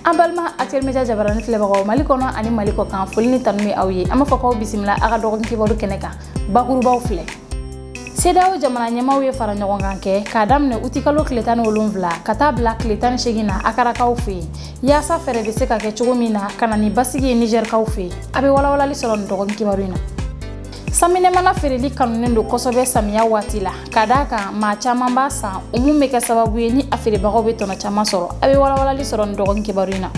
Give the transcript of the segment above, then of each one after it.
An balima Actuel Media jabarani filɛbagaw Mali kɔnɔ ani Mali kɔ kan, foli ni tanu bɛ aw ye. An b'a fɔ k'aw bisimila aw ka dɔgɔkun kibaru kɛnɛ kan. Bakurubaw filɛ: CEDEAO jamana ɲɛmaaw ye fara ɲɔgɔn kan kɛ k'a daminɛ utikalo tile 17 ka taa bila tile 18 na Akarakaw fɛ yen, yaasa fɛɛrɛ bɛ se ka kɛ cogo min na ka na ni basigi ye Nizɛrikaw fɛ yen. A bɛ walawalali sɔrɔ nin dɔgɔkun kibaru in na. Saminɛmana feereli kanunen don kosɛbɛ samiya waati la, ka d'a kan maa caman b'a san, o mun bɛ kɛ sababu ye ni a feerebagaw bɛ tɔnɔ caman sɔrɔ. A bɛ walawalali sɔrɔ nin dɔgɔkun kibaru in na.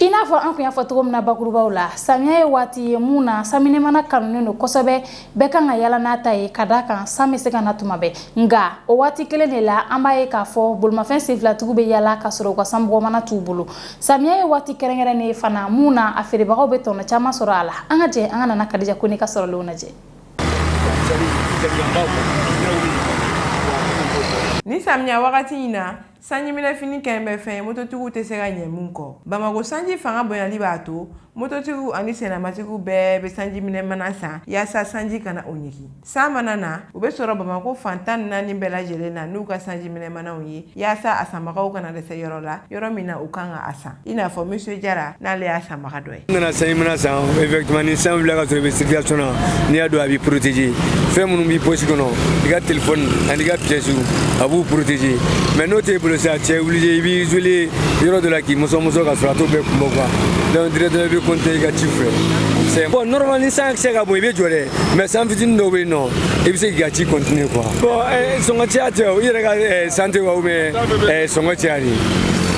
I n'a fɔ an kun y'a fɔ cogo min na bakurubaw la, samiya ye waati ye mun na saminɛmana kanunen don kosɛbɛ. Bɛɛ kan ka yala n'a ta ye, ka d'a kan san bɛ se ka na tuma bɛɛ. Nka o waati kelen de la, an b'a ye k'a fɔ bolimafɛn senfilatigiw bɛ yala ka sɔrɔ u ka sanbugɔmana t'u bolo. Samiya ye waati kɛrɛnkɛrɛnnen ye fana mun na a feerebagaw bɛ tɔnɔ caman sɔrɔ a la. An ka jɛ an ka nana Kadija Kone ka sɔrɔlenw lajɛ. Ni samiya wagati in na, sanjiminɛfini kɛn bɛ fɛn ye mototigiw tɛ se ka ɲɛ mun kɔ. Bamakɔ sanji fanga bonyali b'a to mototigiw ani sennamatigiw bɛɛ bɛ sanjiminɛ mana san yaasa sanji kana u ɲigin. San mana na, u bɛ sɔrɔ Bamakɔ fan 14 bɛɛ lajɛlen na n'u ka sanjiminɛ manaw ye, yaasa a sanbagaw kana dɛsɛ yɔrɔ la, yɔrɔ min na u kan ka a san, i n'a fɔ Monsieur Jara, n'ale y'a sanbaga dɔ ye. N nana sanjimana san. Effectivement, ni san wulila ka sɔrɔ i bɛ circulation na, n'i y'a don, a b'i protéger. Fɛn minnu b'i poche kɔnɔ, i ka téléphone ani i ka pièces, a b'u protéger. Mais n'o t'e bolo sisan, tu es obligé, i b'i isoler yɔrɔ dɔ la k'i mɔsɔn mɔsɔn ka sɔrɔ a t'o bɛɛ kunbɔ quoi. Donc directement, i bɛ compter i ka ci fɛ. C'est bon, normal, ni san kisɛ ka bon, i bɛ jɔ dɛ, mais san fitinin dɔw bɛ yen nɔ, i bɛ se k'i ka ci continuer quoi. Bon, sɔngɔ caya tɛ o, i yɛrɛ ka santé wa, ou bien sɔngɔ caya de,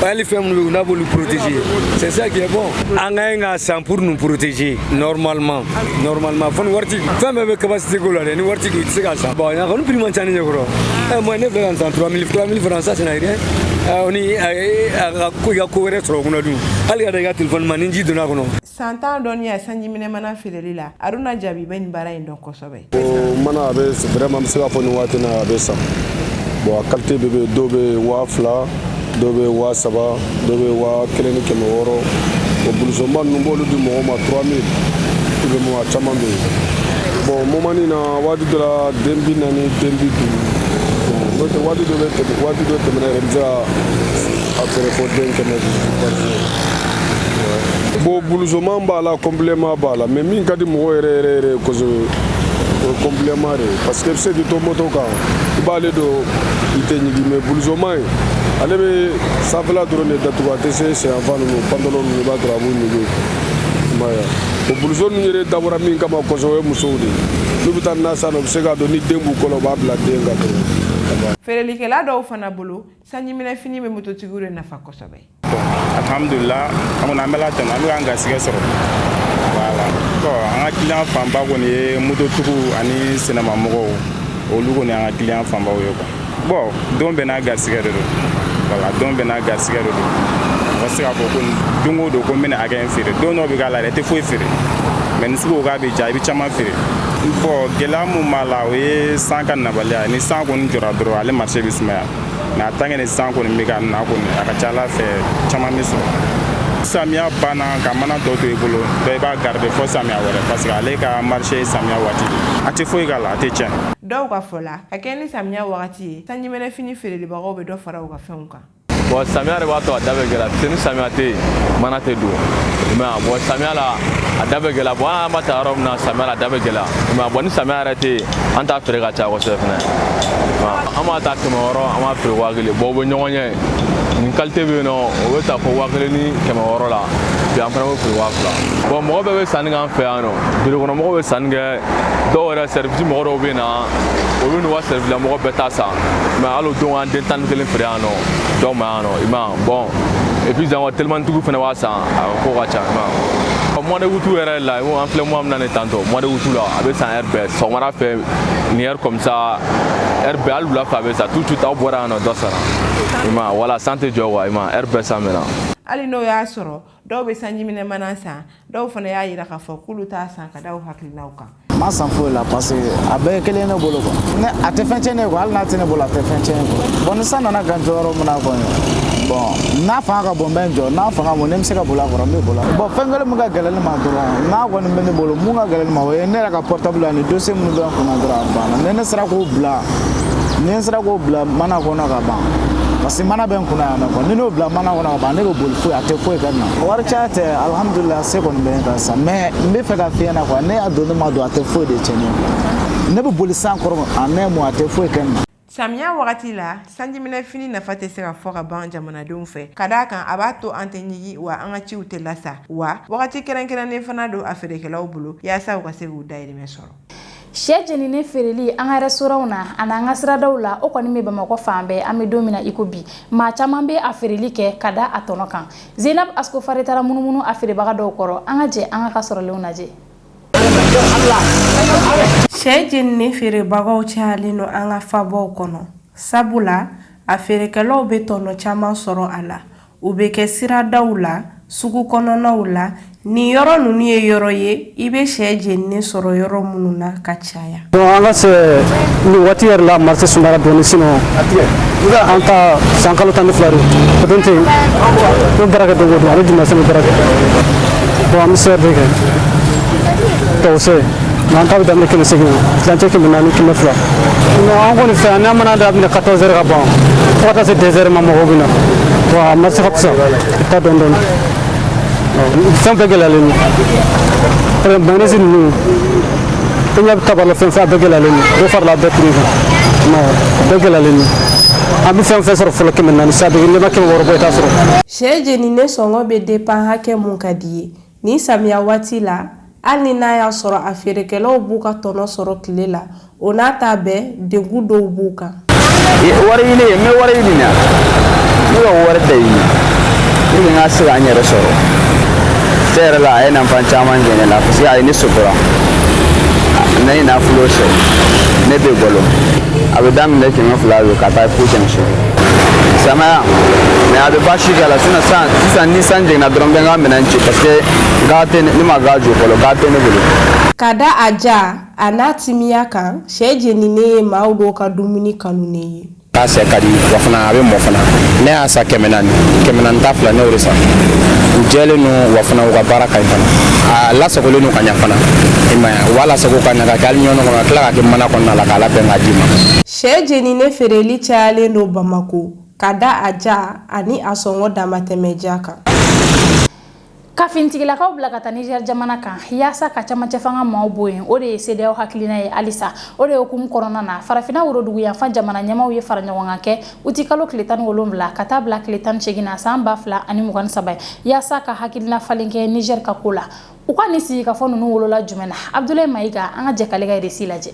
hali fɛn minnu bɛ yen n'a b'olu protéger, c'est ça qui est bon. An ka ɲi k'a san pour nous protéger. Normalement, normalement, fo ni wari t'i kun. Fɛn bɛɛ bɛ capacité ko la dɛ. Ni wari t'i kun, i tɛ se k'a san. Bon, a kɔni prix man ca ne ɲɛkɔrɔ. Moi, ne filɛ ka nin san 3000, 3000 francs, ça, c'est rien. Ni a ka ko, i ka ko wɛrɛ sɔrɔ o kɔnɔ dun, hali ka da i ka téléphone ma ni ji donna a kɔnɔ. San 10 dɔnniya sanjiminɛ mana feereli la, Aruna Jaabi bɛ nin baara in dɔn kosɛbɛ. O mana, a bɛ vraiment, n bɛ se k'a fɔ nin waati in na, a bɛ san. Bon, a qualité bɛɛ bɛ yen. Dɔw bɛ yen 2000, dɔw bɛ yen 3000, dɔw bɛ yen 1600. O bulusɔnba ninnu, n b'olu di mɔgɔw ma 3000. I bɛ mɔgɔ caman bɛ yen. Bon, moment na, waati dɔ la, den 40, den 50. N'o tɛ, waati dɔ bɛ tɛmɛ, waati dɔ tɛmɛna yɛrɛ, n bɛ se ka a feere fo den 500 par jour. Bon, bulusɔnman b'a la, complément b'a la, mais min ka di mɔgɔ yɛrɛ yɛrɛ yɛrɛ kosɛbɛ, o ye complément de ye, parce que i bɛ se k'i to moto kan, i b'ale don, i tɛ ɲigin. Mais bulusɔnman in, ale bɛ sanfɛla dɔrɔn de datugu, a tɛ se senyanfan ninnu, pantalon ninnu, i b'a sɔrɔ a b'u ɲigin, i m'a ye wa. O bulusɔn ninnu yɛrɛ dabɔra min kama kosɛbɛ, o ye musow de ye. N'u bɛ taa na san na, u bɛ se k'a don, ni den b'u kɔ la, u b'a bila den kan dɔrɔn. Feerelikɛla dɔw fana bolo, sanjiminɛfini bɛ mototigiw de nafa kosɛbɛ. Alhamdulillah, an kɔni, an bɛ la tɛmɛ, an bɛ k'an garisɛgɛ sɔrɔ. Voilà, bon, an ka client fanba kɔni ye mototigiw ani sɛnɛmamɔgɔw. Olu kɔni y'an ka client fanbaw ye quoi. Bon, don bɛɛ n'a garisɛgɛ de don. Voilà, don bɛɛ n'a garisɛgɛ de don. Mɔgɔ tɛ se k'a fɔ ko don o don ko n bɛna hakɛ in feere. Don dɔw bɛ k'a la yɛrɛ, i tɛ foyi feere, mais ni sugu ko k'a bɛ ja, i bɛ caman feere. Bon, gɛlɛya mun b'a la, o ye san ka nabaliya. Ni san kɔni jɔra dɔrɔn, ale marché bɛ sumaya. Mais a tant que ni san kɔni bɛ ka na kɔni, a ka ca ala fɛ, caman bɛ sɔrɔ. Samiya banna, ka mana tɔ to i bolo dɔ, i b'a garder fo samiya wɛrɛ, parce que ale ka marché ye samiya waati de. A tɛ foyi k'a la, a tɛ tiɲɛ. Dɔw ka fɔ la, ka kɛ ni samiya wagati ye, sanjiminɛfini feerelibagaw bɛ dɔ fara u ka fɛnw kan. Bon, samiya de b'a to a da bɛ gɛlɛya, parce que ni samiya tɛ yen, mana tɛ don, i m'a ye. Bon, samiya la, a da bɛ gɛlɛya. Bon, an b'a ta yɔrɔ min na, samiya la, a da bɛ gɛlɛya, i m'a ye. Bon, ni samiya yɛrɛ tɛ yen, an t'a feere ka caya kosɛbɛ fɛnɛ. An b'a ta 600, an b'a feere 1000. Bon, u bɛ ɲɔgɔn ɲɛ. Nin qualité bɛ yen nɔ, o bɛ ta fo 1600 la bi, an fana bɛ feere 2000. Bon, mɔgɔ bɛɛ bɛ sanni k'an fɛ yan nɔ. Bureau kɔnɔ mɔgɔw bɛ sanni kɛ, dɔw yɛrɛ, service mɔgɔ dɔw bɛ na, olu n'u ka service la mɔgɔ bɛɛ t'a san. Mais hali o don, an den 11 feere yan nɔ dɔw ma yan nɔ, i m'a ye. Bon, et puis encore, telimantigiw fana b'a san, a ko ka ca, i m'a ye. Mois de août yɛrɛ la, an filɛ mois min na nin tantɔ, mois de août la, a bɛ san heure bɛɛ, sɔgɔmada fɛ nin heure comme ça, heure bɛɛ, hali wula fɛ a bɛ san. Tout de suite aw bɔra yan nɔ, dɔ sara, i m'a ye. Voilà, san tɛ jɔ quoi, i m'a ye, heure bɛɛ san bɛ na. Hali n'o y'a sɔrɔ dɔw bɛ sanjiminɛ mana san, dɔw fana y'a yira k'a fɔ k'olu t'a san ka da u hakilinaw kan. N ma san foyi la, parce que a bɛɛ ye kelen ne bolo quoi. Ne a tɛ fɛn tiɲɛ ne ye quoi, hali n'a tɛ ne bolo, a tɛ fɛn tiɲɛ quoi. Bon, ni san nana ka n jɔ yɔrɔ min na kɔni, bon, n'a fanga ka bon, n bɛ n jɔ. N'a fanga ka bon, ne bɛ se ka boli a kɔrɔ, n bɛ boli. Bon, fɛn kelen min ka gɛlɛn ne ma dɔrɔn, n'a kɔni bɛ ne bolo, mun ka gɛlɛn ne ma, o ye ne yɛrɛ ka portable ani dossier minnu bɛ n kunna dɔrɔn, a banna. Ni ne sera k'o bila, ni n sera k'o bila mana kɔnɔ ka ban. Parce que mana bɛ n kunna yan nɔ quoi. Ni n'o bila mana kɔnɔ ka ban, ne bɛ boli, foyi a tɛ foyi kɛ n na. Wari caya tɛ, alhamdulilah, se kɔni bɛ n kan sisan, mais n bɛ fɛ ka f'i ɲɛna quoi, ne y'a don, ne ma don, a tɛ foyi de tiɲɛ ne ye. Ne bɛ boli san kɔrɔ a nɛmu, a tɛ foyi kɛ n na. Samiya wagati la, sanjiminɛfini nafa tɛ se ka fɔ ka ban jamanadenw fɛ, ka d'a kan a b'a to an tɛ ɲigi, wa an ka ciw tɛ lasa, wa wagati kɛrɛnkɛrɛnnen fana don a feerekɛlaw bolo yaasa u ka se k'u dayirimɛ sɔrɔ. Sɛ jeninen feereli an ka restaurantw na ani an ka siradaw la, o kɔni bɛ Bamakɔ fan bɛɛ. An bɛ don min na i ko bi, maa caman bɛ a feereli kɛ ka da a tɔnɔ kan. Zenab Askofare taara munumunu a feerebaga dɔw kɔrɔ. An ka jɛ an ka sɔrɔlenw lajɛ. Sɛ jeninen feerebagaw cayalen don an ka fabaw kɔnɔ, sabula a feerekɛlaw bɛ tɔnɔ caman sɔrɔ a la. U bɛ kɛ siradaw la, sugu kɔnɔnaw la. Nin yɔrɔ ninnu ye yɔrɔ ye i bɛ sɛ jeninen sɔrɔ yɔrɔ minnu na ka caya. Bon, an ka sɛ nin waati yɛrɛ la, marché sumayara dɔɔni, sinon an ta san kalo 12 don. O don tɛ yen, n bɛ baara kɛ don o don, ani dimanche n bɛ baara kɛ. Bon, an bɛ sɛ de kɛ tɔw sɛ, mais an ta bɛ daminɛ 800 na, tilancɛ 400, 200. Non, an kɔni fɛ yan, n'an mana daminɛ 14 heures ka ban, fo ka taa se 2 heures ma, mɔgɔw bɛ na. Bon, a marché ka fisa, i bɛ taa dɔɔni dɔɔni. Fɛn bɛɛ gɛlɛyalen don, par exemple mayonnaise ninnu, i ɲɛ bɛ taba la, fɛn fɛn a bɛɛ gɛlɛyalen don, dɔ farala a bɛɛ prix kan. Non, a bɛɛ gɛlɛyalen don. An bɛ fɛn fɛn sɔrɔ fɔlɔ 400, sisan a bɛ n'i ma 600 bɔ, i t'a sɔrɔ. Sɛ jeninen sɔngɔ bɛ dépend hakɛ mun ka di ye nin samiya waati la. Hali ni n'a y'a sɔrɔ a feerekɛlaw b'u ka tɔnɔ sɔrɔ tile la, o n'a ta bɛɛ, degun dɔw b'u kan. Wari ɲini, n bɛ wari ɲini na, ne ka wari da ɲini pour que n ka se ka n yɛrɛ sɔrɔ. Cɛ yɛrɛ la, a ye nafa caman kɛ ne la, parce que a ye ne sutura, ne ye nafolo sɔrɔ, ne bɛ balo. A bɛ daminɛ 200 don ka taa fo 800 samaya, mais a bɛ baasi k'a la. Sinon sisan sisan, ni san jiginna dɔrɔn, n bɛ n ka minɛn ci, parce que ga tɛ ne ma, ga jɔ fɔlɔ, ga tɛ ne bolo. Ka da a ja a n'a timiya kan, sɛ jeninen ye maaw dɔw ka dumuni kanunen ye. K'a sɛ ka di, wa fana a bɛ mɔ fana. Ne y'a san 400, 400 ta fila, ne y'o de san. U jɛlen don, wa fana u ka baara ka ɲi fana, a lasagolen don ka ɲa fana. I m'a ye, u b'a lasago ka ɲa ka kɛ aluminium kɔnɔ, ka tila ka kɛ mana kɔnɔna la k'a labɛn k'a d'i ma. Sɛ jeninen feereli cayalen don Bamako ka da a ja ani a sɔngɔ damatɛmɛ ja kan. Ka finitigilakaw bila ka taa Niger jamana kan yaasa ka camancɛ fanga maaw bɔ yen, o de ye CEDEAO hakilina ye halisa. O de hukumu kɔnɔna na, farafinna woroduguyanfan jamana ɲɛmaw ye fara ɲɔgɔn kan kɛ uti kalo tile 17 ka taa bila tile 18 na san 2023, yaasa ka hakilina falen kɛ Niger ka ko la. U ka nin sigikafɔ ninnu wolola jumɛn na? Abdoulaye Mayiga, an ka jɛ k'ale ka récit lajɛ.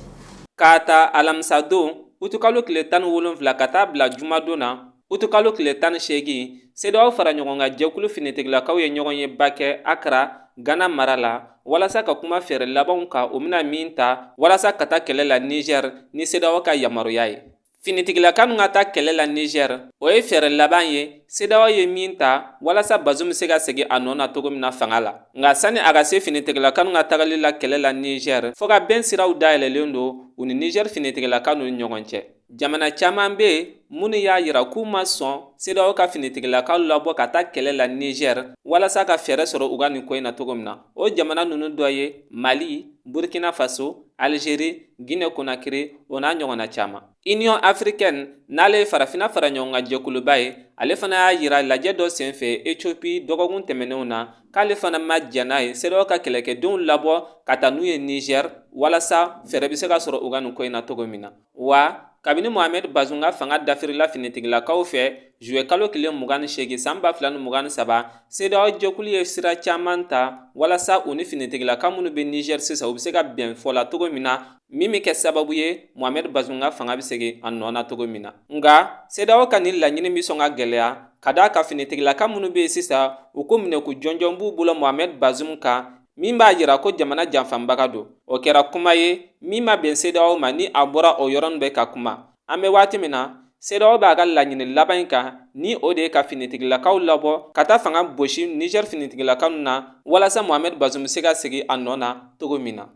K'a ta alamisadon uti kalo tile 17 ka taa bila jumadon na uti kalo tile 18, CEDEAO fara ɲɔgɔn kan jɛkulu finitigilakaw ye ɲɔgɔn ye ba kɛ Akra, Gana mara la, walasa ka kuma fɛɛrɛ labanw kan u bɛna min ta walasa ka taa kɛlɛ la Niger ni CEDEAO ka yamaruya ye. Finitigilaka ninnu ka taa kɛlɛ la Niger, o ye fɛɛrɛ laban ye CEDEAO ye min ta walasa Bazoum bɛ se ka segin a nɔ na cogo min na fanga la. Nka sani a ka se finitigilaka ninnu ka tagali la kɛlɛ la Niger, fo ka bɛn siraw dayɛlɛlen don u ni Niger finitigilaka ninnu ni ɲɔgɔn cɛ. Jamana caman bɛ yen minnu y'a yira k'u ma sɔn CEDEAO ka finitigilakaw labɔ ka taa kɛlɛ la Niger walasa ka fɛɛrɛ sɔrɔ u ka nin ko in na cogo min na. O jamana ninnu dɔ ye Mali, Burkina Faso, Algérie, Guinée Conakry, o n'a ɲɔgɔnna caman. Union africaine, n'ale ye farafinna fara ɲɔgɔn kan jɛkuluba ye, ale fana y'a yira lajɛ dɔ senfɛ Ethiopie dɔgɔkun tɛmɛnenw na k'ale fana ma jɛn n'a ye CEDEAO ka kɛlɛkɛdenw labɔ ka taa n'u ye Niger walasa fɛɛrɛ bɛ se ka sɔrɔ u ka nin ko in na cogo min na. Wa kabini Mohamed Bazoum ka fanga dafirila finitigilakaw fɛ juillet kalo tile 28 san 2023, CEDEAO jɛkulu ye sira caman ta walasa u ni finitigilaka minnu bɛ Niger sisan, u bɛ se ka bɛn fɔ la cogo min na, min bɛ kɛ sababu ye Mohamed Bazoum ka fanga bɛ segin a nɔ na cogo min na. Nka CEDEAO ka nin laɲini bɛ sɔn ka gɛlɛya, ka d'a kan finitigilaka minnu bɛ yen sisan, u ko minɛko jɔnjɔn b'u bolo Mohamed Bazoum kan, min b'a jira ko jamana janfanbaga don. O kɛra kuma ye min ma bɛn CEDEAO ma ni a bɔra o yɔrɔnin bɛɛ ka kuma. An bɛ waati min na, CEDEAO b'a ka laɲini laban in kan, ni o de ye ka finitigilakaw labɔ ka taa fanga gosi Niger finitigilakaw na walasa Mohamed Bazoum bɛ se ka segin a nɔ na cogo min na.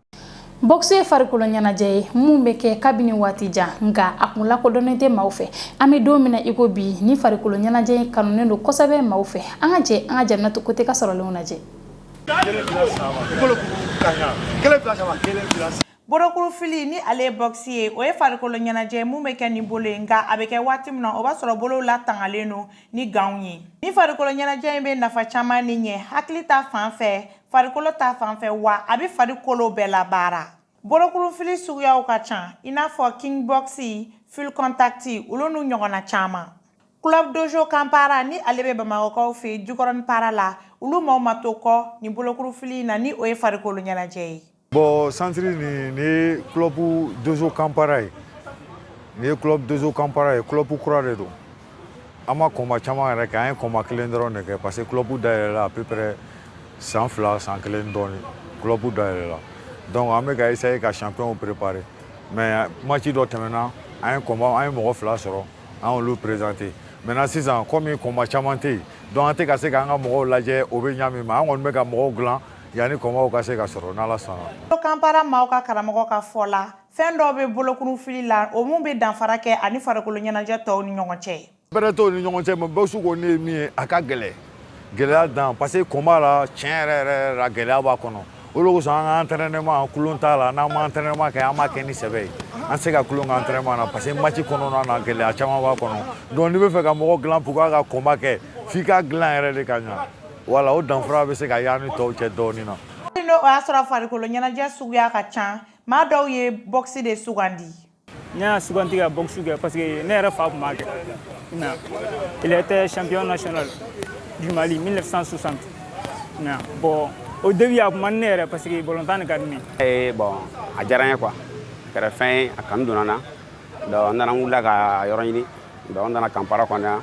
Boxe ye farikolo ɲɛnajɛ ye mun bɛ kɛ kabini waati jan, nka a kun lakodɔnnen tɛ maaw fɛ. An bɛ don min na i ko bi, ni farikolo ɲɛnajɛ in kanunen don kosɛbɛ maaw fɛ. An ka jɛ an ka Janatu Kote ka sɔrɔlenw lajɛ. Bolokurufili ni ale ye bɔkisi ye, o ye farikolo ɲɛnajɛ mun bɛ kɛ ni bolo ye, nka a bɛ kɛ waati min na, o b'a sɔrɔ bolow latangalen don ni ganw ye. Ni farikolo ɲɛnajɛ in bɛ nafa caman ni ɲɛ hakili ta fan fɛ, farikolo ta fan fɛ, wa a bɛ farikolo bɛɛ labaara. Bolokurufili suguyaw ka ca, i n'a fɔ king boxe, full contact, olu n'u ɲɔgɔnna caman. Club Dojo Kampara ni ale bɛ Bamakɔkaw fɛ yen Jikɔrɔni Para la, olu maaw ma to kɔ ni bolokurufili in na, ni o ye farikolo ɲɛnajɛ ye. Bon, centre nin ye club Dojo Kampara ye. Nin ye club Dojo Kampara ye, club kura de don. An ma combat caman yɛrɛ kɛ, an ye combat kelen dɔrɔn de kɛ parce que club dayɛlɛla à peu près san 2, san 1 dɔɔni, club dayɛlɛla. Donc an bɛ ka essayer ka champion préparer. Mais match dɔ tɛmɛna, an ye combat, an ye mɔgɔ 2 sɔrɔ, an y'olu présenter. Maintenant sisan, komi combat caman tɛ yen, donc an tɛ ka se k'an ka mɔgɔw lajɛ o bɛ ɲa min ma, an kɔni bɛ ka mɔgɔw dilan yanni combat ka se ka sɔrɔ, n'Ala sɔnna. Kampara maaw ka karamɔgɔ ka fɔ la, fɛn dɔw bɛ bolokurufili la, o mun bɛ danfara kɛ ani farikolo ɲɛnajɛ tɔw ni ɲɔgɔn cɛ. Bɛrɛ t'o ni ɲɔgɔn cɛ, mais boxe kɔni ye min ye, a ka gɛlɛn, gɛlɛya dan, parce que combat la, tiɲɛ yɛrɛ yɛrɛ la, gɛlɛya b'a kɔnɔ. O de kosɔn an ka entraînement kulon t'a la. N'an ma entraînement kɛ, an b'a kɛ ni sɛbɛ ye, an tɛ se ka kulon kɛ entraînement na, parce que match kɔnɔna na, gɛlɛya caman b'a kɔnɔ. Donc n'i bɛ fɛ ka mɔgɔ dilan pour k'a ka combat kɛ, f'i k'a dilan yɛrɛ de ka ɲa. Voilà, o danfara bɛ se ka y'an ni tɔw cɛ dɔɔnin na. Hali n'o y'a sɔrɔ farikolo ɲɛnajɛ suguya ka ca, maa dɔw ye boxe de sugandi. Ne y'a sugandi ka boxe kɛ parce que ne yɛrɛ fa tun b'a kɛ. Il était champion national du Mali 1960. Bon, au début a kun man di ne yɛrɛ parce que balontan de ka di ne ye. Bon, a diyara n ye quoi, a kɛra fɛn ye, a kanu donna n na. Donc n nana, n wulila ka yɔrɔ ɲini. Donc n nana Kampara kɔnɔ yan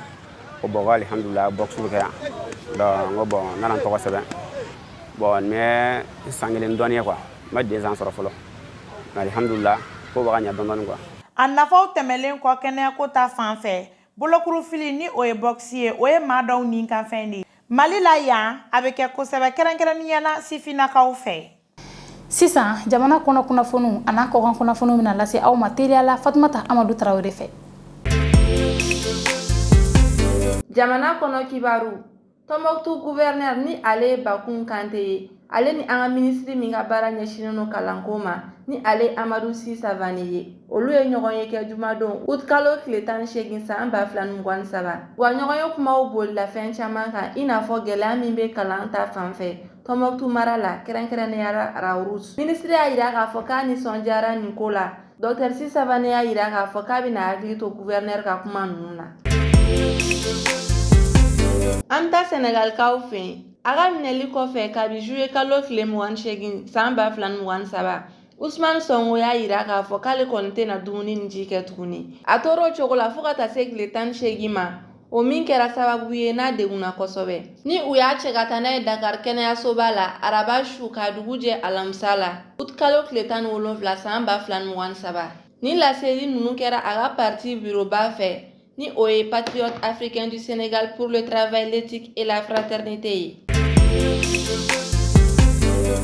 ko bon, ko alihamudulila, boxe bɛ kɛ yan. Donc n ko bon, n nana n tɔgɔ sɛbɛn. Bon, nin bɛ san 1 dɔɔnin ye quoi, n ma 2 ans sɔrɔ fɔlɔ, mais alihamudulila, ko bɛ ka ɲɛ dɔɔnin dɔɔnin quoi. A nafaw tɛmɛlen kɔ kɛnɛyako ta fan fɛ, bolokurufili ni o ye boxe ye, o ye maa dɔw ni kan fɛn de ye. Mali la yan, a bɛ kɛ kosɛbɛ, kɛrɛnkɛrɛnnenya la sifinnakaw fɛ. Sisan, jamana kɔnɔ kunnafoniw a n'a kɔkan kunnafoniw bɛna lase aw ma teliya la Fatumata Amadu Tarawele fɛ. Jamana kɔnɔ kibaru. Tɔnbɔkutu gouverneur ni ale ye Bakun Kante ye, ale ni an ka minisiri min ka baara ɲɛsinnen don kalanko ma, ni ale ye Amadu Si Savane ye, olu ye ɲɔgɔn ye kɛ jumadon uti kalo tile 18 san 2023. Wa ɲɔgɔn ye kumaw bolila fɛn caman kan, i n'a fɔ gɛlɛya min bɛ kalan ta fan fɛ Tɔnbɔkutu mara la, kɛrɛnkɛrɛnnenya la Rawurus. Minisiri y'a yira k'a fɔ k'a nisɔndiyara nin ko la. Dr Si Savane y'a yira k'a fɔ k'a bɛna hakili to gouverneur ka kuma ninnu na. An bɛ taa Sɛnɛgalikaw fɛ yen. A ka minɛli kɔfɛ kabi juillet kalo tile 28 san 2023, Usman Sonko y'a yira k'a fɔ k'ale kɔni tɛna dumuni ni ji kɛ tuguni. A tora o cogo la fo ka taa se tile 18 ma, o min kɛra sababu ye n'a degunna kosɛbɛ. Ni u y'a cɛ ka taa n'a ye Dakar kɛnɛyasoba la araba su ka dugu jɛ alamisa la, uti kalo tile 17 san 2023. Ni laseli ninnu kɛra a ka parti bureauba fɛ, ni o ye Patriote africain du Sénégal pour le travail, l'éthique et la fraternité ye.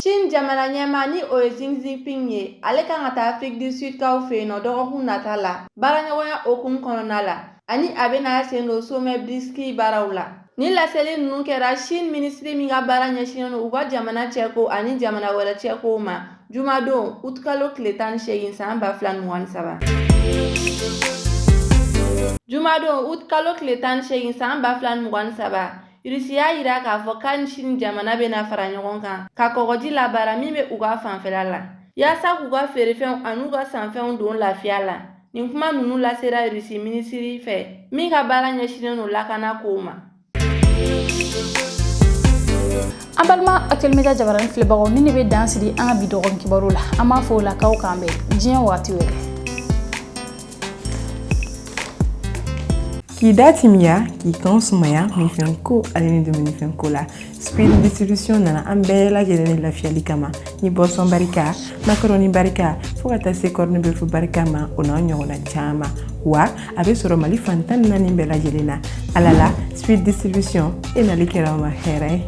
Chine jamana ɲɛmaa ni o ye Xi Jinping ye, ale kan ka taa Afrique du Sud kaw fɛ yen nɔ dɔgɔkun nata la, baaraɲɔgɔnya hukumu kɔnɔna la, ani a bɛna sen don sommet BRICS baaraw la. Ni laseli ninnu kɛra Chine minisiri min ka baara ɲɛsinnen don u ka jamana cɛko ani jamana wɛrɛ cɛkow ma, jumadon uti kalo tile 18 san 2023. Jumadon uti kalo tile 18 san 2023, Irisi y'a yira k'a fɔ k'a ni Chine jamana bɛna fara ɲɔgɔn kan ka kɔgɔji labaara min bɛ u ka fanfɛla la, yaasa k'u ka feerefɛnw an'u ka sanfɛnw don lafiya la. Nin kuma ninnu lasera Irisi minisiri fɛ min ka baara ɲɛsinnen don lakana kow ma. An balima Actuel Media jabarani filɛbagaw, ni ne bɛ dan sigi an ka bi dɔgɔkun kibaru la. An b'a fɔ o la k'aw k'an bɛn diɲɛ waati wɛrɛ. K'i da timiya, k'i kan sumaya minfɛn ko ale ni dumunifɛn ko la, Speed Distribution nana an bɛɛ lajɛlen ni lafiyali kama, ni boisson barika, macaroni barika, fo ka taa se corned beef barika ma, o n'a ɲɔgɔnna caman. Wa a bɛ sɔrɔ Mali fan 14 bɛɛ lajɛlen na. Ala la Speed Distribution, e nali kɛra ma hɛrɛ ye.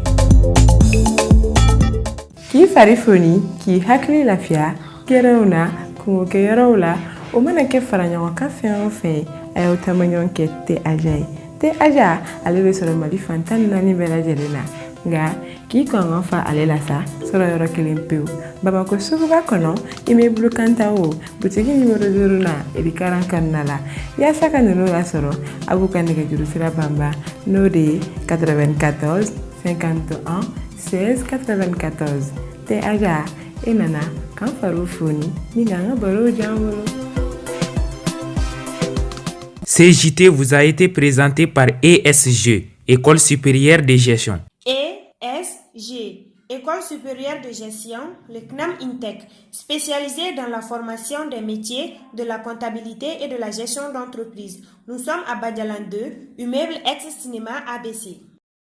K'i fari foni, k'i hakili lafiya gɛrɛnw na, kungokɛyɔrɔw la, o mana kɛ fara ɲɔgɔn kan fɛn o fɛn ye, a y'aw taamaɲɔgɔn kɛ Te Aja ye. Te Aja ale bɛ sɔrɔ Mali fan 14 bɛɛ lajɛlen na. Nka k'i kɔngɔ fa ale la sa, sɔrɔ yɔrɔ kelen pewu Bamakɔ suguba kɔnɔ, immeuble Kantao, butigi numéro 5 na, Erikaran kɔnɔna la. Yaasa ka ninnu lasɔrɔ, a b'u ka nɛgɛjuru sira banba, n'o de ye 94 51 16 94. Tɛ aja e nana k'an fariw foni ni k'an ka barow diya an bolo. Ce JT vous a été présenté par ESG, École supérieure de gestion. ESG, École supérieure de gestion, le CNAM INTEC, spécialisée dans la formation des métiers de la comptabilité et de la gestion d'entreprise. Nous sommes à Badialan 2, immeuble ex-cinéma ABC.